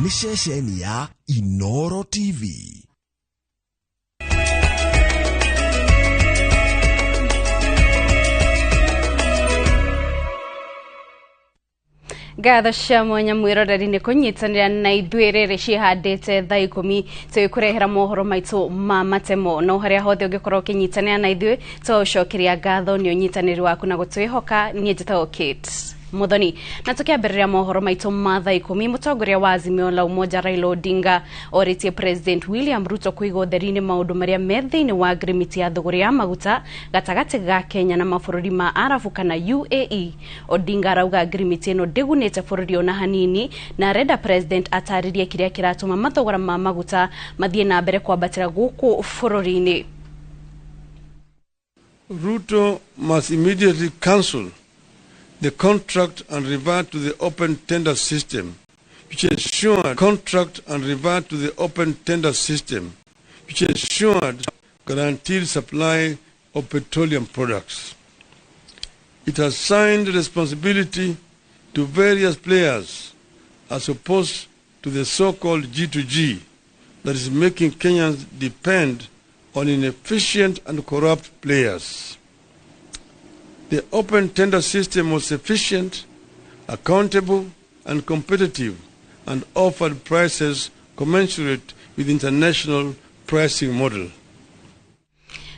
Nĩ ceceni ya Inoro TV. Ngatho cia mwanya mwiroreri nĩ kũnyitanĩra na ithuĩ rĩrĩ cihandĩte thaa 10 tũgĩkũrehera mohoro maitũ ma matemo no harĩa hothe ũngĩkorwo ũkĩnyitanĩra na ithuĩ tũgũcokeria ngatho nĩ ũnyitanĩri waku na gũtwĩhoka. Niĩ njĩtagwo Kate Muthoni na tukiambĩrĩria mohoro maitũ ma thaa 10 mũtongoria wa Azimio la Umoja Raila Odinga orĩtie President William Ruto kũiga ũtheri-inĩ maũndũ marĩa me thĩinĩ wa ngirimiti ya thũgũrĩ ya maguta gatagatĩ ga Kenya na mabũrũri ma Arabu kana UAE. Odinga arauga ngirimiti ĩno ndĩgunĩte bũrũri ona hanini na arenda President atarĩrie kĩrĩa kĩratũma mathogora ma maguta mathiĩ na mbere kwambatĩra gũkũ bũrũri-inĩ. Ruto must immediately cancel the contract and revert to the open tender system, which ensured contract and revert to the open tender system, which ensured guaranteed supply of petroleum products. It has signed responsibility to various players as opposed to the so-called G2G that is making Kenyans depend on inefficient and corrupt players. The open tender system was efficient, accountable, and competitive, and offered prices commensurate with international pricing model.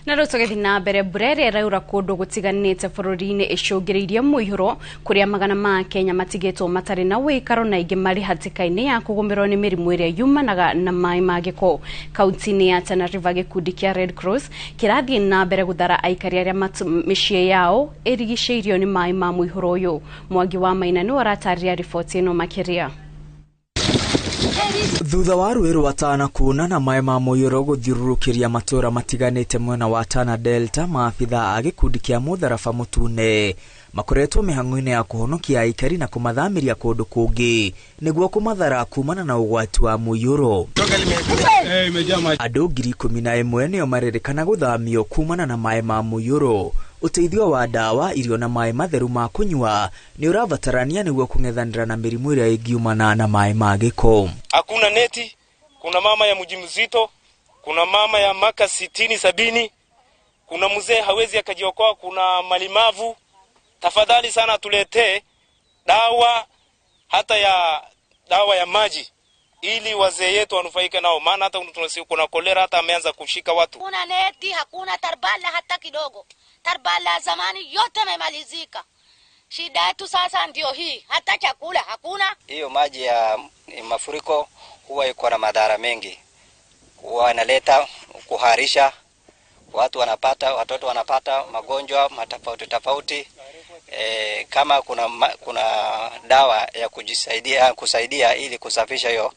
Na rĩu tũgĩthiĩ na mbere, mbura ĩrĩa ĩraura kũndũ gũtiganĩte bũrũri-inĩ ĩcũngĩrĩirie mũihũro kũrĩa magana ma Kenya matigĩtwo matarĩ na wĩikaro na aingĩ marĩ hatĩka-inĩ ya kũgũmĩrwo nĩ mĩrimũ ĩrĩa yumanaga na maĩ ma gĩko. Kaunti-inĩ ya Tana River gĩkundi kĩa Red Cross kĩrathiĩ na mbere gũthara aikari arĩa mĩciĩ yao ĩrigicĩirio nĩ maĩ ma mũihũro ũyũ. Mwangi wa Maina nĩwe ũratarĩria riboti ĩno makĩria. Thutha wa rũĩ rwa Tana kuuna na maĩ ma mũiyũro gũthiũrũrũkĩria matũũra matiganĩte mwena wa Tana Delta, maabitha a gĩkundi kĩa Mũtharaba Mũtune makoretwo mĩhang'o-inĩ ya kũhonokia aikari na kũmathamĩria kũndũ kũngĩ nĩguo kũmathara kumana na ũgwati wa mũiyũro. Andũ 11,000 nĩo marerĩkana gũthamio kumana na maĩ ma mũiyũro. Ũteithio wa ndawa, irio na maĩ matheru ma kũnyua nĩ ũrabatarania nĩguo kũng'ethanĩra na mĩrimũ ĩrĩa ĩngiumana na maĩ ma gĩko. Hakuna neti, kuna mama ya mjamzito, kuna mama ya maka 60 70, kuna mzee hawezi akajiokoa, kuna malimavu. Tafadhali sana tuletee dawa, hata ya dawa ya maji ili wazee yetu wanufaike nao, maana hata kuna kolera hata ameanza kushika watu. Hakuna neti, hakuna tarbala hata kidogo. Tarbala zamani yote yamemalizika. Shida yetu sasa ndio hii, hata chakula hakuna. Hiyo maji ya mafuriko huwa iko na madhara mengi. Huwa inaleta kuharisha, watu wanapata, watoto wanapata magonjwa matofauti tofauti. Kama kuna dawa ya kujisaidia, kusaidia ili kusafisha hiyo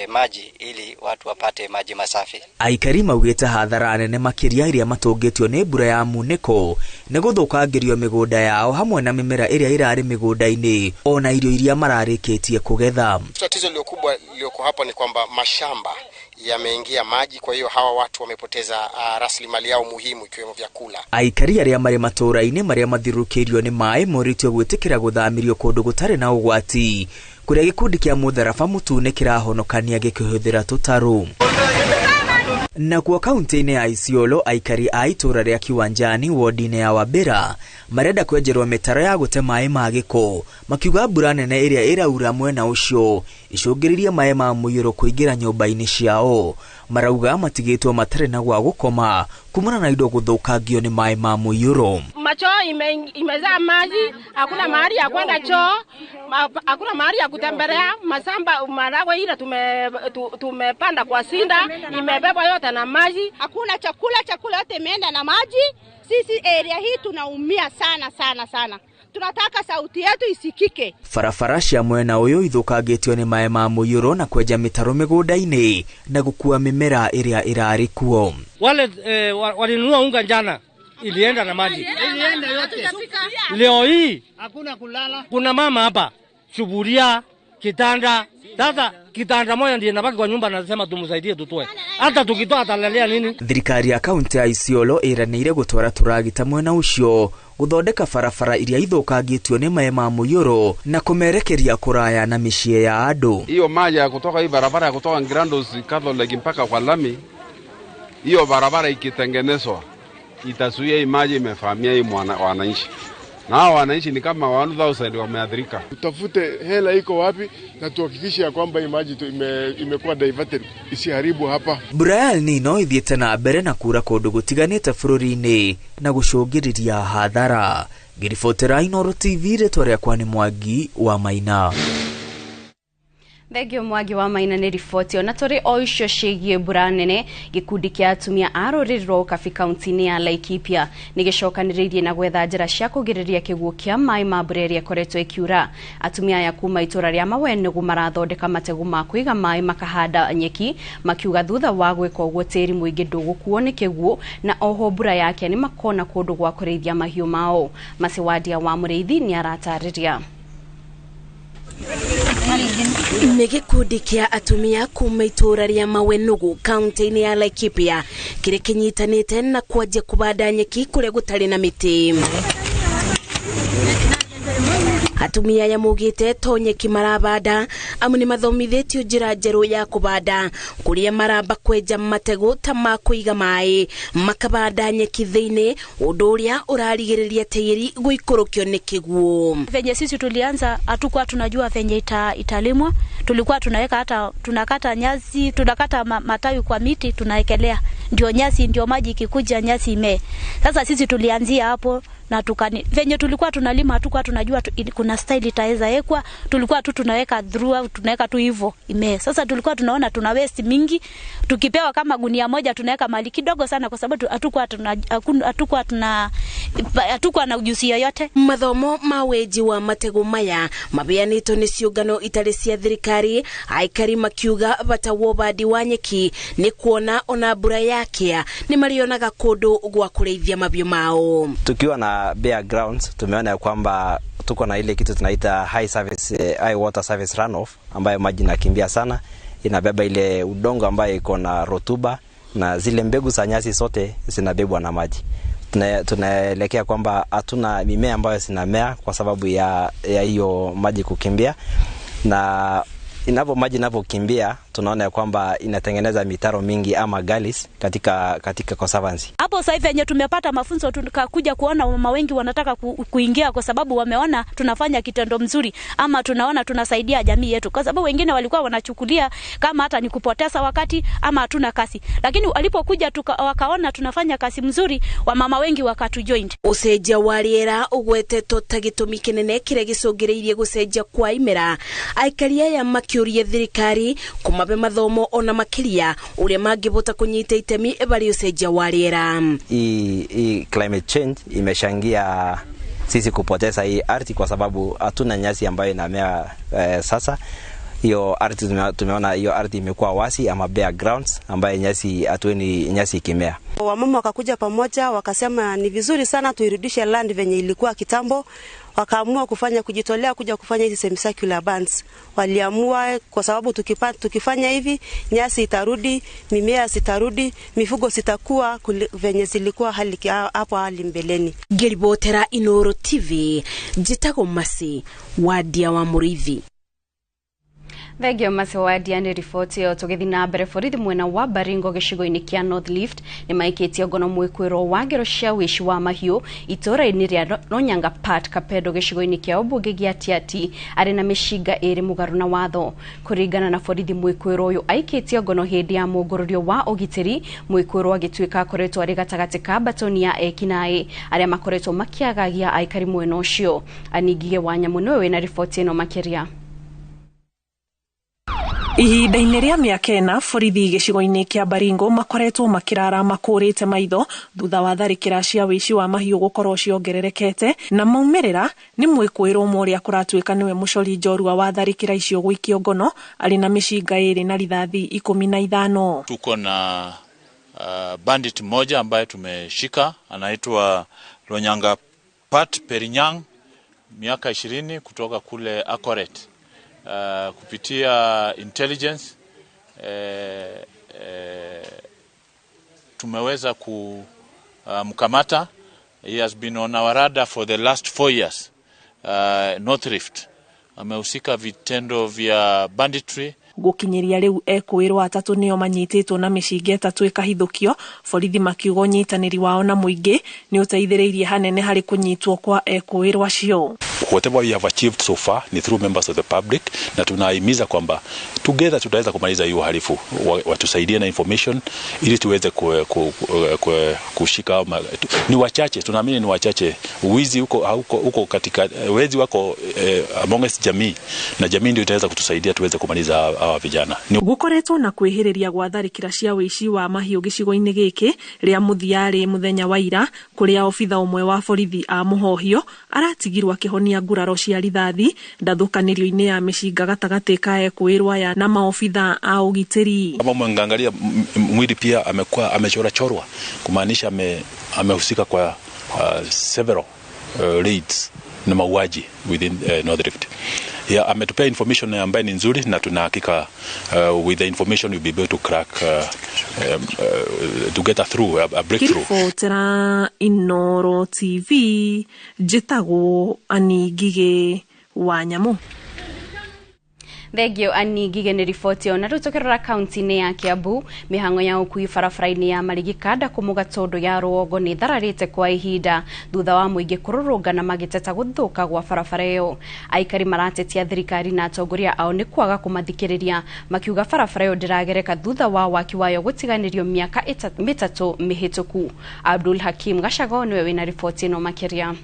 maji ili watu wapate maji masafi. Aikari maugĩte hathara nene makĩria iria matũngĩtio nĩ mbura ya munĩko nĩ gũthũkangĩrio mĩgũnda yao hamwe na mĩmera ĩrĩa ĩrarĩ mĩgũnda-inĩ ona irio iria mararĩkĩtie kũgetha. Tatizo lililokubwa lilioko hapa ni kwamba mashamba yameingia maji, kwa hiyo hawa watu wamepoteza rasilimali yao muhimu ikiwemo vyakula. Aikari arĩa marĩ matũũra-inĩ marĩa mathiũrũrũkĩirio nĩ maĩ morĩtio gwĩtĩkĩra gũthamĩrio kũndũ gũtarĩ na ũgwati kũrĩa gĩkundi kĩa Mũtharaba Mũtune kĩrahonokania gĩkĩhũthĩra tũtarũ. Nakuo kaunti-inĩ ya Isiolo, aikari a itũũra rĩa Kiwanjani wodi-inĩ ya Wabera marenda kwenjerwo mĩtaro ya gũte maĩ ma gĩko, makiuga mbura nene ĩrĩa ĩraura mwena ũcio icũngĩrĩrie maĩ ma mũiyũro kũingĩra nyũmba-inĩ ciao. Marauga matigĩtwo matarĩ na gwa gũkoma kumana na indo gũthũkangio nĩ maĩ ma mũiyũro. Machoo imezaa maji, hakuna mahali ya kwenda choo, hakuna mahali ya kutembelea. Masamba maragwe ile tumepanda kwa sinda imebebwa yote na maji. Hakuna chakula, chakula yote imeenda na maji. Sisi area hii tunaumia sana sana sana. Tunataka sauti yetu isikike. Barabara cia mwena ũyũ ithũkangĩtio nĩ maĩ ma mũiyũro na kwenja mĩtaro mĩgũnda-inĩ na gũkua mĩmera ĩrĩa ĩrarĩ kuo. Wale walinunua unga jana ilienda na maji. Leo hii hakuna kulala. Kuna mama hapa sufuria, Kitanda. Sasa kitanda moja ndiye inabaki kwa nyumba, nasema tumsaidie tutoe. Hata tukitoa atalalia nini? Thirikari ya kaunti ya Isiolo ĩranĩire gũtwara tũragita mwena ũcio gũthondeka barabara iria ithũkangĩtio nĩ maĩ ma mũiyũro na kũmerekeria kũraya na mĩciĩ ya andũ. Hiyo maji ya kutoka hii barabara ya kutoka Grandos Catholic mpaka kwa lami, hiyo barabara ikitengenezwa itazuia hii maji imefahamia hii wananchi. Na hao wananchi ni kama 1000 wameathirika. Tutafute hela iko wapi na tuhakikishe ya kwamba hii maji imekuwa diverted isiharibu hapa. Mbura ya El Nino ithiĩte na mbere na kura kũndũ gũtiganĩte bũrũri-inĩ na gũcũngĩrĩria hathara. Ngĩribotera Inooro TV, rĩtwa rĩakwa nĩ Mwangi wa Maina. Thengio Mwangi wa Maina nĩ riboti. Ona tũrĩ o icio ciĩgiĩ mbura nene, gĩkundi kĩa atumia a rũrĩrĩ rwa Ũkabi kaunti-inĩ ya Laikipia nĩ gĩcokanĩrĩirie na gwetha njĩra cia kũgirĩrĩria kĩguũ kĩa maĩ ma mbura ĩrĩa ĩkoretwo ĩkiura. Atumia aya kuma itũra rĩa Mawenugu marathondeka mategu ma kũiga maĩ makahanda nyeki, makiuga thutha wa gwĩka ũguo tĩri mũingĩ ndũgũkuo nĩ kĩguũ na oho mbura yake nĩ makona kũndũ gwa kũrĩithia mahiũ mao. Masiwadia wa Mũrĩithi nĩ aratarĩria. Nĩ gĩkundi kĩa atumia kuma itũra rĩa Mawenugu kaunti-inĩ ya Laikipia kĩrĩa kĩnyitanĩte na kwanjia kũbanda nyeki kũrĩa gũtarĩ na mĩtĩ. Atumia aya maugĩte to nyeki marabanda amu nĩ mathomithĩtio njĩra njerũ ya kũbanda kũrĩa maramba kwenja mategũ ta ma kũiga maĩ makabanda nyeki thĩinĩ, ũndũ ũrĩa ũrarigĩrĩria tĩĩri gũikũrũkio nĩ kĩguũ. Venye sisi tulianza hatukuwa tunajua venye italimwa, tulikuwa tunaweka hata tunakata nyasi, tunakata matawi kwa miti tunaekelea, ndio nyasi ndio maji ikikuja nyasi imee. Sasa sisi tulianzia hapo na tukani venye tulikuwa tunalima hatukuwa tunajua kuna style itaweza ekwa, tulikuwa tu tunaweka throughout, tunaweka tu hivyo imee. Sasa tulikuwa tunaona tuna waste mingi, tukipewa kama gunia moja tunaweka mali kidogo sana kwa sababu hatukuwa na ujuzi yoyote. Mathomo ma wenji wa matego maya mabeanĩtwo nĩ ciũngano itarĩ cia thirikari, aikari makiuga bata wa ũbandi wa nyeki nĩ kuona ona mbura yakĩa nĩ marĩonaga kũndũ gwa kũrĩithia mahiũ mao. Tukiwa na bare grounds tumeona kwamba tuko na ile kitu tunaita high water service runoff ambayo maji inakimbia sana, inabeba ile udongo ambayo iko na rotuba na zile mbegu za nyasi zote zinabebwa na maji. Tunaelekea kwamba hatuna mimea ambayo zinamea kwa sababu ya hiyo maji kukimbia, na inapo maji inapokimbia tunaona kwamba inatengeneza mitaro mingi ama gullies katika conservancy. Hapo sasa hivi yenye tumepata mafunzo tukakuja kuona mama wengi wanataka kuingia kwa sababu wameona tunafanya kitendo mzuri ama tunaona tunasaidia jamii yetu, kwa sababu wengine walikuwa wanachukulia kama hata ni kupoteza wakati ama hatuna kasi, lakini walipokuja wakaona tunafanya kazi mzuri, wamama wengi wakatujoin. Ucenjia wa rĩera ũgwetetwo ta gĩtũmi kĩnene kĩrĩa gĩcũngĩrĩirie gũcenjia kwa imera, aikari aya makĩũria thirikari kũmabe mathomo ona makĩria ũrĩa mangĩbota kũnyita itemi barĩ ũcenjia wa rĩera. Hii climate change imeshangia sisi kupoteza hii ardhi kwa sababu hatuna nyasi ambayo inamea sasa. Hiyo ardhi tumeona hiyo ardhi imekuwa wasi ama bare grounds ambayo nyasi hatuoni nyasi ikimea. Wamama wakakuja pamoja wakasema ni vizuri sana tuirudishe land venye ilikuwa kitambo. Wakaamua kufanya kujitolea kuja kufanya hizi semicircular bands. Waliamua kwa sababu tukifanya hivi nyasi itarudi, mimea sitarudi, mifugo sitakuwa venye zilikuwa hali hapo hali mbeleni. Ngĩribotera Inooro TV, njĩtagwo Masi Wadia wa Mũrĩithi. Thengio Masi Wadia nĩ riboti ĩyo. Tũgĩthiĩ na mbere, borithi mwena wa Baringo gĩcigo-inĩ kĩa North Rift nĩ maikĩtie ngono mwĩkwĩrwo wa ngero cia wĩici wa mahiũ itũũra-inĩ rĩa Lonyanga Pat Kapedo gĩcigo-inĩ kĩa ũmbunge gĩa Tiaty arĩ na mĩcinga ĩrĩ mũgarũ na watho. Kũringana na borithi, mwĩkwĩrwo ũyũ aikĩtie ngono hĩndĩ ya mũngũrũrio wa ũgitĩri, mwĩkwĩrwo agĩtuĩka akoretwo arĩ gatagatĩ ka mbatoni ya ekinaĩ arĩa makoretwo makĩagagia aikari mwena ũcio. Aningige wa Nyamũ nĩwe wĩna riboti ĩno makĩria. Ihinda-inĩ rĩa mĩaka ĩna, borithi gĩcigo-inĩ kĩa Baringo makoretwo makĩrara makũrĩte maitho thutha wa tharĩkĩra cia wĩici wa mahiũ gũkorwo ciongererekete, na maumĩrĩra nĩ mwĩkũĩrwo ũmwe ũrĩa kũratuĩka nĩwe mũcori njorua wa tharĩkĩra icio gũikio ngono arĩ na mĩcinga ĩrĩ na rithathi 15. Tuko na bandit mmoja ambaye tumeshika anaitwa Lonyanga Pat Perinyang, miaka 20, kutoka kule Akoret. Kupitia intelligence tumeweza kumkamata. He has been on our radar for the last 4 years. North Rift amehusika vitendo vya banditry. Gũkinyĩria rĩu ekũĩrwo atatũ nĩo manyitĩtwo na mĩcinga 3 ĩkahithũkio. Borithi makiuga ũnyitanĩri wao na mũingĩ nĩ ũteithĩrĩirie hanene harĩ kũnyitwo kwa ekũĩrwo acio. Whatever we have achieved so far ni through members of the public, na tunahimiza kwamba together tutaweza kumaliza hiyo uhalifu. Watusaidie na information ili tuweze kushika. Ni wachache, tunaamini ni wachache. Wizi huko katika wezi wako amongst jamii, na jamii ndio itaweza kutusaidia tuweze kumaliza hawa vijana. Gukoretwo na kwĩhĩrĩria gwa tharĩkĩra cia wĩici wa mahiũ gĩcigo-inĩ gĩkĩ rĩa mũthia rĩ mũthenya wa ira, kũrĩa obitha ũmwe wa borithi a Mũhohio aratigirwo akĩhonia nguraro cia rithathi ndathũkanĩrio-inĩ ya mĩcinga gatagatĩ ka ekũĩrwo aya na maobitha a ũgitĩri. Kama mwangalia mwili pia amekuwa amechora chorwa, kumaanisha amehusika kwa several raids na mauaji within North Rift. Yeah, ametupea information ambayo ni nzuri, na tuna hakika with the information we'll be able to crack to get a through a breakthrough. Kiribotera Inoro TV, njĩtagwo Annie Ngigĩ wa Nyamũ. Thengio Annie Ngigĩ nĩ riboti ĩyo. Na rĩu tũkĩrora kaunti-inĩ ya Kiambu, mĩhang'o ya ũkui barabara-inĩ ya Marigikanda kũmũga tondũ ya rũgongo nĩ ĩthararĩte kwa ihinda thutha wa mũingĩ kũrũrũngana magĩteta gũthũka gwa barabara ĩyo. Aikari maratetia thirikari na atongoria ao nĩ kwaga kũmathikĩrĩria, makiuga barabara ĩyo ndĩragereka thutha wa waki wayo gũtiganĩrio mĩaka 3 mĩhĩtũku. Abdul Hakim Gacago nĩwe wĩna riboti ĩno makĩria.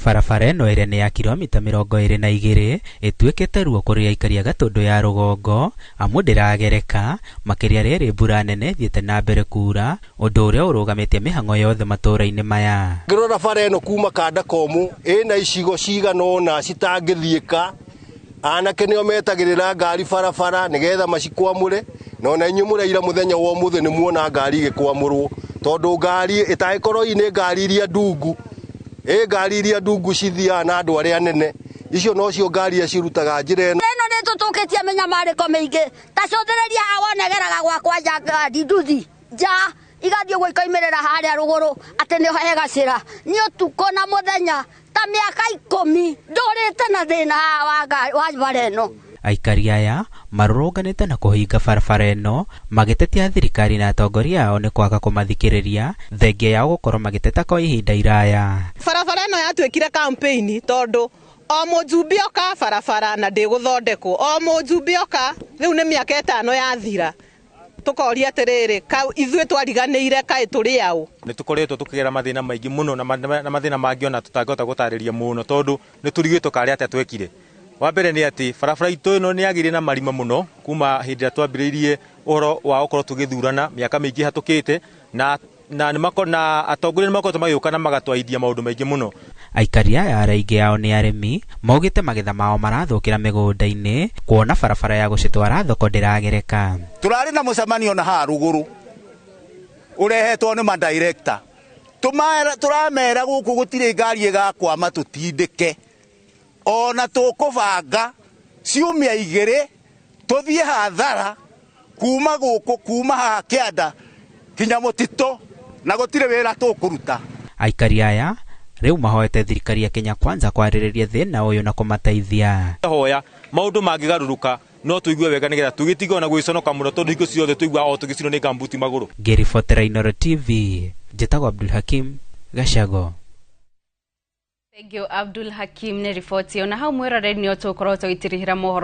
Barabara ĩno ĩrĩa nĩ ya kilomita 22 ĩtuĩkĩte ruo kũrĩ aikari a Gatũndũ ya rũgongo, amu ndĩragereka makĩria rĩrĩ mbura nene ĩthiĩte na mbere kura, ũndũ ũrĩa ũrũgamĩtie mĩhang'o yothe matũũra-inĩ maya. Ngĩrora bara ĩno kuma kanda komũ ĩna icigo cigana ũna citangĩthiĩka, anake nĩo metagĩrĩra ngari barabara nĩgetha macikwamũre, na ona inyuĩ mũraira mũthenya wa ũmũthĩ nĩ muona ngari ĩgĩkwamũrwo, tondũ ngari ĩtangĩkorwo nĩ ngari iria ndungu, ngari iria ndungu cithiaga na andũ arĩa anene, icio nocio ngari cirutaga njĩra ĩno. Ĩno nĩ tũtũkĩtie mĩnyamarĩko mĩingĩ, ta cũthĩrĩria haha wonegeraga gwakwa nja ngari nduthi nja igathiĩ ũguo ikoimĩrĩra harĩa rũgũrũ atĩ nĩho he gacĩra. Nĩ ũtukũ na mũthenya ta mĩaka 10 ndũrĩte na thĩna haha wa bara ĩno. Aikari aya marũrũnganĩte na kũhinga barabara ĩno magĩtetia thirikari na atongoria ao nĩ kwaga kũmathikĩrĩria, thengia yao gũkorwo magĩteta kwa ihinda iraya. Barabara ĩno yatuĩkire campaign tondũ o mũjumbe oka barabara na ndĩgũthondekwo, o mũjumbe oka, rĩu nĩ mĩaka 5 yathira. Tũkoria atĩrĩrĩ, ithuĩ twariganĩire kaĩ tũrĩ aũ? Nĩ tũkoretwo tũkĩgera mathĩna maingĩ mũno na mathĩna mangĩ ona tũtangĩhota gũtarĩria mũno, tondũ nĩ tũrigĩtwo karĩ atĩa twekire. Wa mbere nĩ atĩ barabara itũ ĩno nĩ yagĩire na marima mũno kuma hĩndĩ ĩrĩa twambĩrĩirie ũhoro wa gũkorwo tũgĩthurana mĩaka mĩingĩ ĩhatũkĩte, na atongoria nĩ makoretwo magĩũka na magatwaithia maũndũ maingĩ mũno. Aikari aya arĩa aingĩ ao nĩ arĩmi maugĩte magetha mao marathũkĩra mĩgũnda-inĩ kuona barabara ya gũcitwara thoko ndĩragereka. Tũrarĩ na mũcemanio na haha rũgũrũ ũrehetwo nĩ madirector, tũramera gũkũ gũtirĩ ngari ĩgakwama tũtindĩke, ona tũkũbanga ciumia 2 tũthiĩ hathara kuma gũkũ kuma haha kĩanda kinya mũtitũ, na gũtirĩ wĩra tũkũruta. Aikari aya rĩu mahoete thirikari ya Kenya Kwanza kwarĩrĩria thĩna ũyũ na kũmateithia. Hoya maũndũ mangĩgarũrũka no tũigue wega nĩgetha tũgĩtige ona gwĩconoka mũno, tondũ hingo ciothe tũiguaga o tũgĩcinwo nĩ ngambuti magũrũ. Ngĩribotera Inoro TV, njĩtagwo Abdul Hakim Gacago. Thank you Abdul Hakim nĩ riboti ĩyo. Na hau mwĩroreri nĩ tũgũkorwo tũgĩtirihĩra mohoro.